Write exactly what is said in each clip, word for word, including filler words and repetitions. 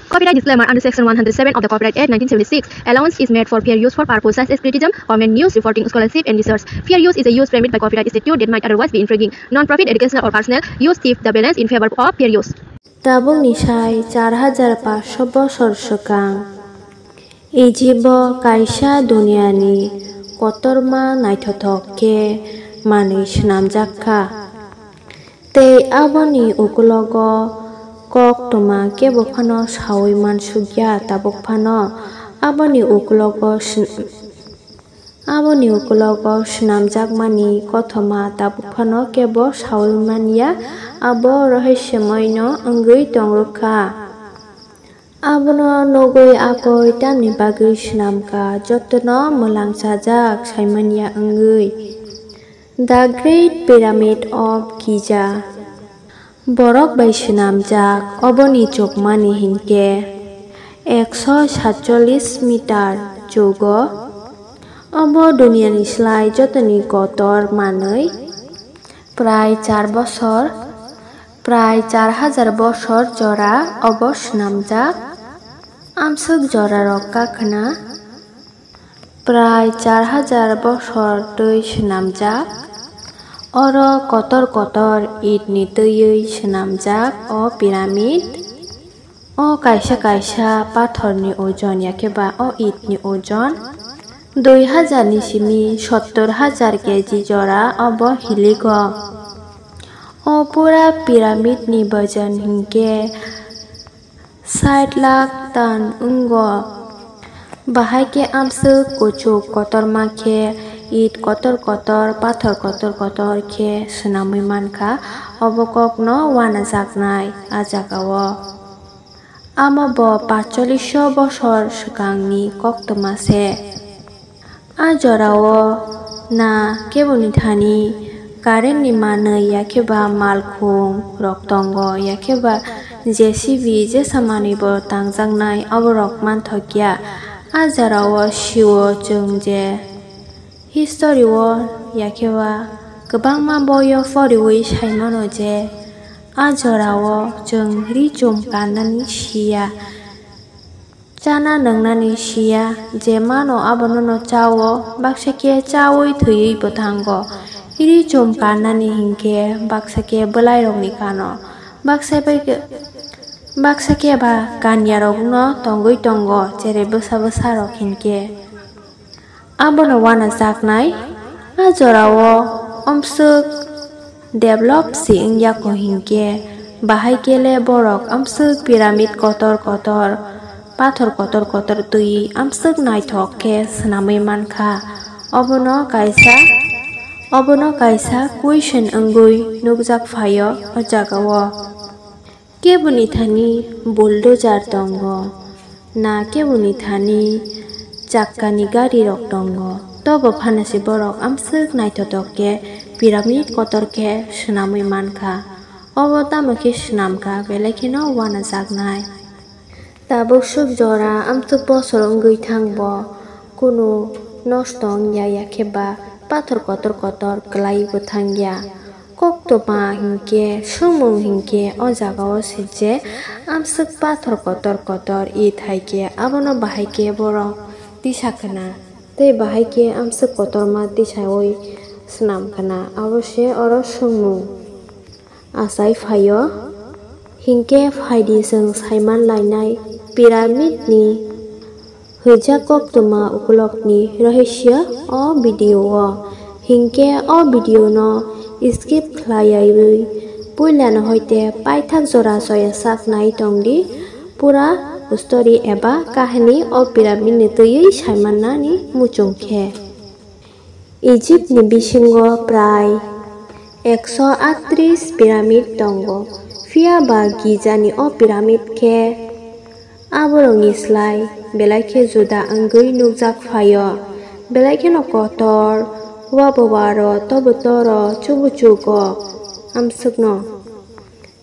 Copyright disclaimer: under section one hundred seven of the Copyright Act nineteen seventy-six, allowance is made for fair use for purposes such as criticism, comment, news reporting, scholarship, and research. Fair use is a use permitted by copyright statute that might otherwise be infringing. Non-profit, educational, or personal use tip the balance in favor of fair use. Tabukni sai char hajar paanch sho bosor swkang, Egypt-o kaisa duniani kotorma naithothok khe manwi swnamjak kha. Tei aboni ukulogo koktwma kebo phano saui mansukya, tabuk phano aboni ukulogo swn-, aboni ukulogo swnamjakmani kothoma tabuk phano kebo saui manya, abo rohorsomoino wngwi tongrwkha. Abono nugwi akoi tamni bagwi swnamkha, jotono mwlang sajak saimanya wngwi. The Great Pyramid of Giza. Borok bai swnamjak, oboni chukmani hinkhe ekso satchollis meter chugo. Obo duniani slai jotoni kotor manwi prai char bosor, prai char hajar bosor jora obo swnamjak. Amswk jorarok kakhwna prai char hajar bosor twi swnamjak. Oro kotor kotor itni twiwi swnamjak o pyramid. O kaisa kaisa pathorni ojon, yakhe ba o itni ojon dui hajar ni simi sottor hajar keji jora obo hiligo. O pura pyramid ni bojon hinkhe sait lakh ton wngo. Bahai khe amswk kuchuk kotorma khe, it kotor kotor, pathor kotor kotor khe swnamwi mankha. Obo kokno uanajaknai a jagao. Amo bo pacholiso bosor swkangni koktwma se. A jorao na keboni thani current ni manwi, yakhe ba malkhung rok tongo, yakhe ba J C B jesa manwi bo tangjaknai, oborok manthokya. A jorao sio chwng je history o, yakhe ba kwbangma boyo poriwi saimano je a jorao chwng ri chum kannani siya. Chana nwngnani siya, je mano abonono chao, baksa khe chaui thwiwi bo thango. Ri chum kannani hinkhe baksa khe bwlairokni kano, baksa bai khe, baksa khe ba kanyarokno tongwi tongo, cherai bwsa bwsarok hinkhe. Abono uanajaknai a jorao amswk develop se wngya ko hinkhe, bahai khe le borok amswk pyramid kotor kotor, pathor kotor kotor twi amswk naithok khe swnamwi mankha. Obono kaisa, obono kaisa question wngwi nukjak phaio o jagao. Keboni thani bulldozer tongo, na keboni thani chakkani gari rok tongo. Tobo phano se borok amswk naithotok khe pyramid kotor khe swnamwi mankha. Obo tamo khe swnamkha, belai kheno uanajaknai. Tabuk swk jora amtwk bosor wngwi thangbo kunu nosto wngya, yakhe ba pathor kotor kotor kwlaiwi bo thangya. Koktwma hinkhe, swngmung hinkhe o jagao se je amswk pathor kotor kotor it hai khe abono bahai khe borok tisa khna, tei bahai khe amswk kotorma tisaui swnam khna, abo se oro swngmung. Achai phaio, hinkhe phaidi chwng saiman lainai pyramid ni hwijak koktwma ukulokni rohorso o video o. Hinkhe o video no skip khlaiwi puilano hoite paithak jora soya sak nai tongdi, pura story eba kahini o pyramid ni twiwi saimannani muchung khe. Egypt ni bisingo prai ekso aatris pyramid tongo, phiya ba Giza ni o pyramid khe aborokni slai belai khe juda wngwi nukjak phaio. Belai kheno kotor, wabo waro, tobo toro, chubu chugo amswkno.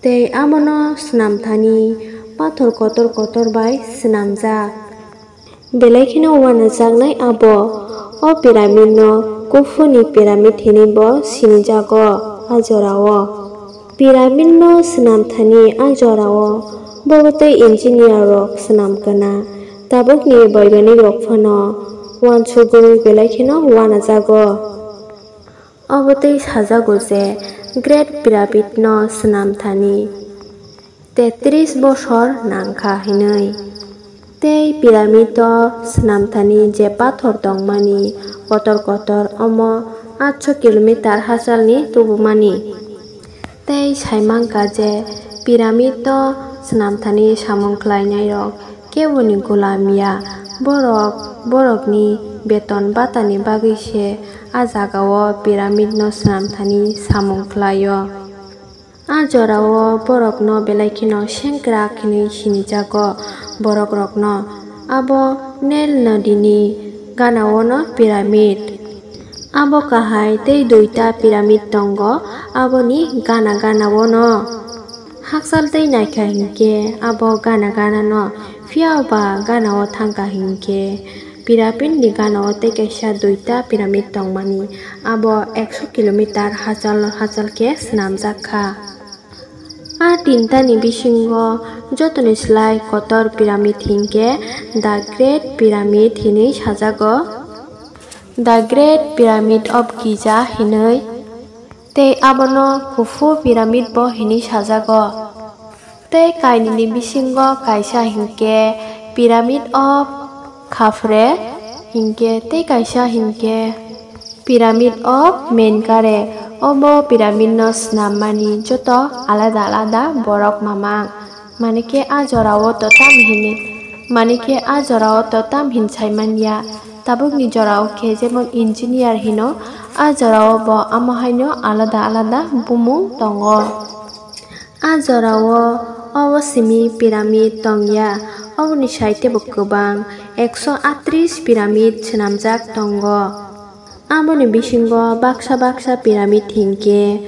Tei abono swnam thani pathor kotor kotor bai swnamjak. Belai kheno uanajaknai abo. O pyramid no Khufu ni pyramid hinwi bo sinijago a jorao. Pyramid no swnam thani a jorao Borok tei engineer rok swnam kana, tabukni boibanik rok phano uansugwi belai kheno uanajago. Obo tei sajago je Great Pyramid no swnam thani tetris bosor nangkha hinwi. Tei pyramid o swnam thani je pathor tongmani kotor kotor omo atso kilometer hachalni tubumani. Tei saimangkha je pyramid o swnam thani samung khlainairok keboni golam ya, borok borokni beton batani bagwi se a jagao pyramid no swnam thani samung khlaio. A jorao borokno belai kheno sengkrak hinwi sinijago borokrokno. Abo Nile nodini ganao no pyramid. Abo kahai tei duita pyramid tongo aboni gana ganao no. Hakchal tei naikha hinkhe abo gana gana no, phiya ba ganao thangkha hinkhe pyramid ni ganao tei kaisa duita pyramid tongmani. Abo ekso kilometer hachal hachal khe swnamjak kha. A tintani bisingo jotoni slai kotor pyramid hinkhe The Great Pyramid hinwi sajago. The Great Pyramid of Giza hinwi, tei abono Khufu Pyramid bo hinwi sajago. Tei kainwini bisingo kaisa hinkhe Pyramid of Khafre hinkhe, tei kaisa hinkhe Pyramid of Menkaure. Obo pyramid no swnammani joto alada alada borok mamang. Manikhe a jorao to tam hini, manikhe a jorao to tam hin saimanya. Tabukni jorao khe jemon engineer hino, a jorao bo amo haino alada alada bumung tongo. A jorao obo simi pyramid tongya, oboni side tebo kwbang ekso atris pyramid swnamjak tongo. Aboni bisingo baksa baksa pyramid hinkhe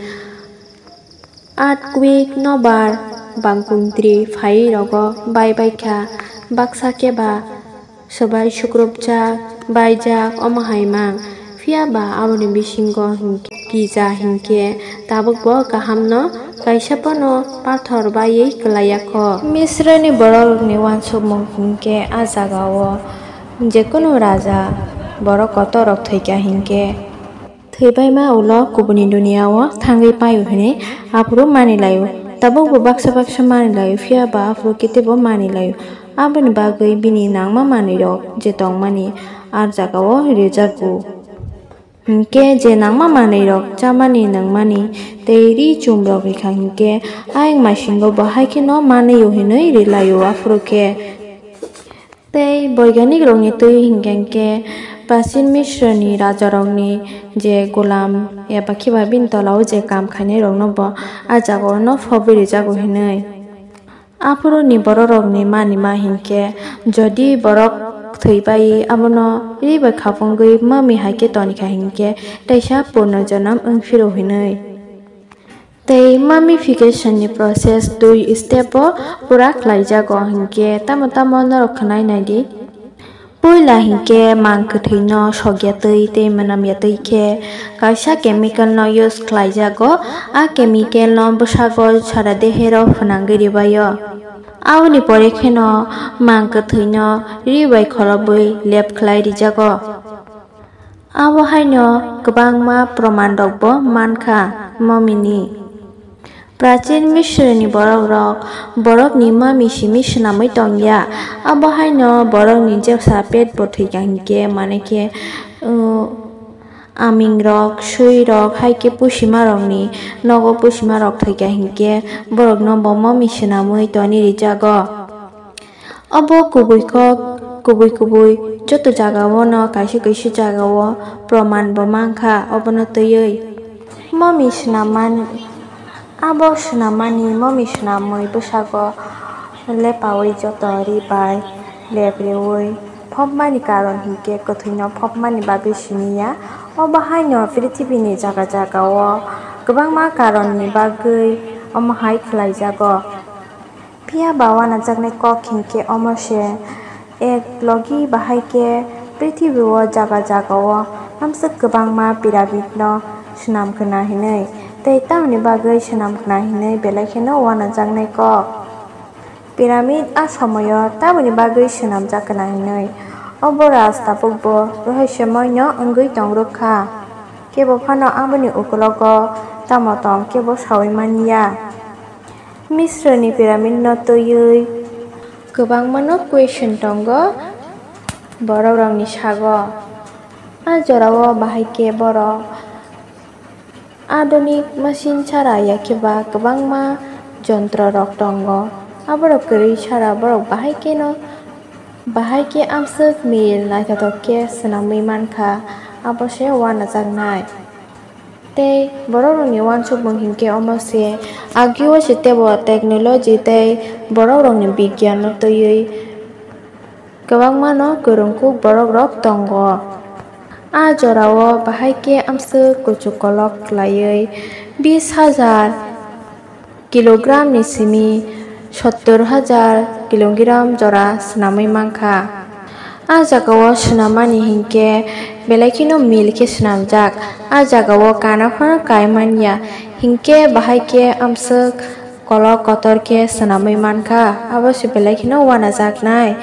earthquake nobar bangkuntri phai rogo bai baikha, baksa khe ba swbai sukrupjak, baijak, omo hai mang. Phiya ba aboni bisingo hinkhe, Giza hinkhe tabukbo kahamno kaisa phano pathor baiwi kwlaiya kho. Misrani borokrokni uansukmung hinkhe a jagao jekunu raja borok kotorrok thwikha hinkhe, thwibaima ulo kubuni duniao thangwi paio hinwi aphuru manilaio. Tabukbo baksa baksa manilaio, phiya ba aphuru kitebo manilaio. Aboni bagwi bini nangma manwirok je tongmani a jagao rijago. Hinkhe je nangma manwirok chamani nangmani tei ri chumrok rikha hinkhe ayang masingo bo hai kheno manwio hinwi rilaio aphuru khe. Tei boiganikrokni twi hinkhe hinkhe Prachin Misrni rajarokni je golam eba khiba bini tolao je kam khainairokno bo a jagao no phobwi rijago hinwi. Aphuruni bororokni manima hinkhe, jodi borok thwibai abono ri bai khapungwi mami hai khe tonikha hinkhe, teisa purno jonom wng phiro hinwi. Tei mummification ni process dui step o pura khlaijago hinkhe, tamo tamo norok khwnai naidi. Puila hinkhe mang kwthwino sokyatwi tei mwnamyatwi khe kaisa chemical no use khlaijago. A chemical no bwsago sara dehero phwnangwi ribaio. Aboni pore kheno mang kwthwino ri bai kholobwi lep khlai rijago. Abo haino kwbangma proman rokbo mankha mummy ni. Prachin Misrni borokrok borokni mami simi swnamwi tongya. Abo haino borokni jesa petbo thwikha hinkhe, manwi khe, uh, amingrok, swirok, hai khe pusimarokni nogo pusimarok thwikha hinkhe, borokno bo mami swnamwi toni rijago. Obo kubui kok, kubui kubui joto jagao no kaisa kaisa jagao proman bo mankha obono twiwi. Mami swnamani, abo swnamani mami swnamwi bwsago lepaui joto ri bai lep riui phopmani karon hinkhe kwthwino phopmani bagwi siniya. Obo haino prithibini jaga jagao kwbangma karonni bagwi omo hai khlaijago. Phiya ba uanajaknai kok hinkhe omo se, ek logi bahai khe prithibio jaga jagao amswk kwbangma pyramidno swnam khna hinwi, tei tamoni bagwi swnam khna hinwi belai kheno uanajaknai kok. Pyramid a somoyo tamoni bagwi swnamjak kana hinwi? Obo raj tabukbo rohorsomoino wngwi tongrwk kha. Kebo phano aboni ukulogo tamo tong kebo saui man ya. Misroni pyramidno twiwi kwbangmano question tongo borokrokni sago. A jorao bahai khe borok adhunik machine chara ya khe ba kwbangma jontro rok tongo. Aborok kwrwi chara borok bahai kheno, bahai khe amswk mil naithothok khe swnamwi mankha, abo se uanajaknai. Tei borokrokni uansukmung hinkhe omo se, agio se teibo technology tei borokrokni bigyan no twiwi kwbangmano kwrwngkuk borokrok tongo. A jorao bahai khe amswk kuchuk kolok khlaiwi bis hajar kilogramni simi sottor hajar kilogram jora swnamwi mankha. A jagao swnamani hinkhe belai kheno mil khe swnamjak. A jagao kana phano kai manya, hinkhe bahai khe amswk kolok kotor khe swnamwi mankha, abo se belai kheno uanajaknai.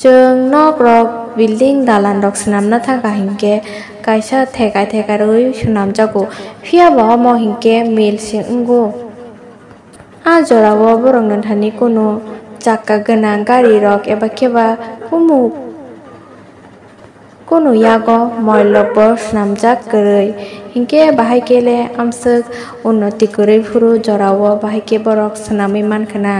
Chwng nok rok, building, dalan rok swnamna thangkha hinkhe kaisa theka theka rwui swnamjago, phiya bo omo hinkhe mil se wngo. A jorao borokno thani kunu chakka gwnang gari rok eba khe ba kumuk kunu yago moilok bo swnamjak kwrwi, hinkhe bahai khe le amswk unnoti kwrwi phuru jorao bahai khe borok swnamwi mankha na.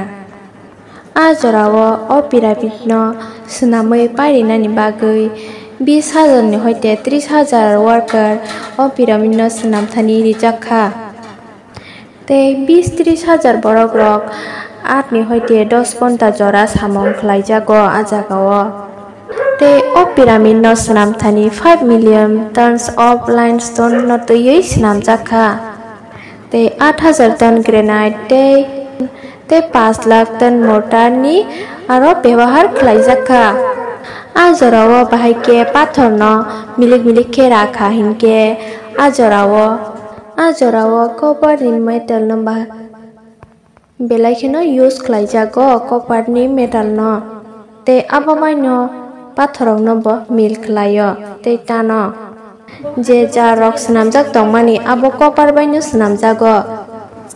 A jorao o pyramid no swnamwi pairinani bagwi bis hajar ni hoite tris hajar worker o pyramid no swnam thani rijak kha. Tei bis tris hajar borok rok aat ni hoite dos ghonta jora samung khlaijago a jagao. Tei o pyramid no swnam thani five million tons of limestone no twiwi swnamjak kha. Tei aat hajar ton granite tei, tei paanch lakh ton mortar ni aro bebohar khlaijak kha. A jorao bahai khe pathor no milik milik khe rakha hinkhe a jorao, a jorao copper ni metal no ba-, belai kheno use khlaijago copper ni metal no. Tei abo bai no pathor rok no bo mil khlaio tei tano. Je jar rok swnamjak tongmani abo copper bai no swnamjago.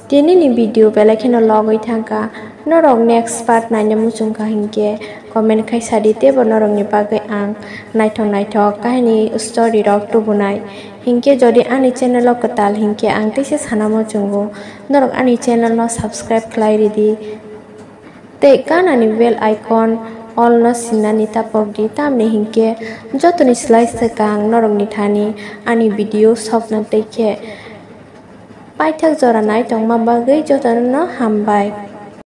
Tini ni video belai kheno logwi thangkha. Norok next part naina muchungkha hinkhe comment khai sadi teibo norokni bagwi ang naithok naithok kahini story rok tubunai. Hinkhe jodi ani channel o kwtal hinkhe ang teisa sana muchungo. Norok ani channel no subscribe khlai ridi. Tei ganani bell icon all no sinani tapok di, tamni hinkhe jotoni slai swkang norokni thani ani video sokna tei khe. Paithak jora nai tongma bagwi jotono hambai.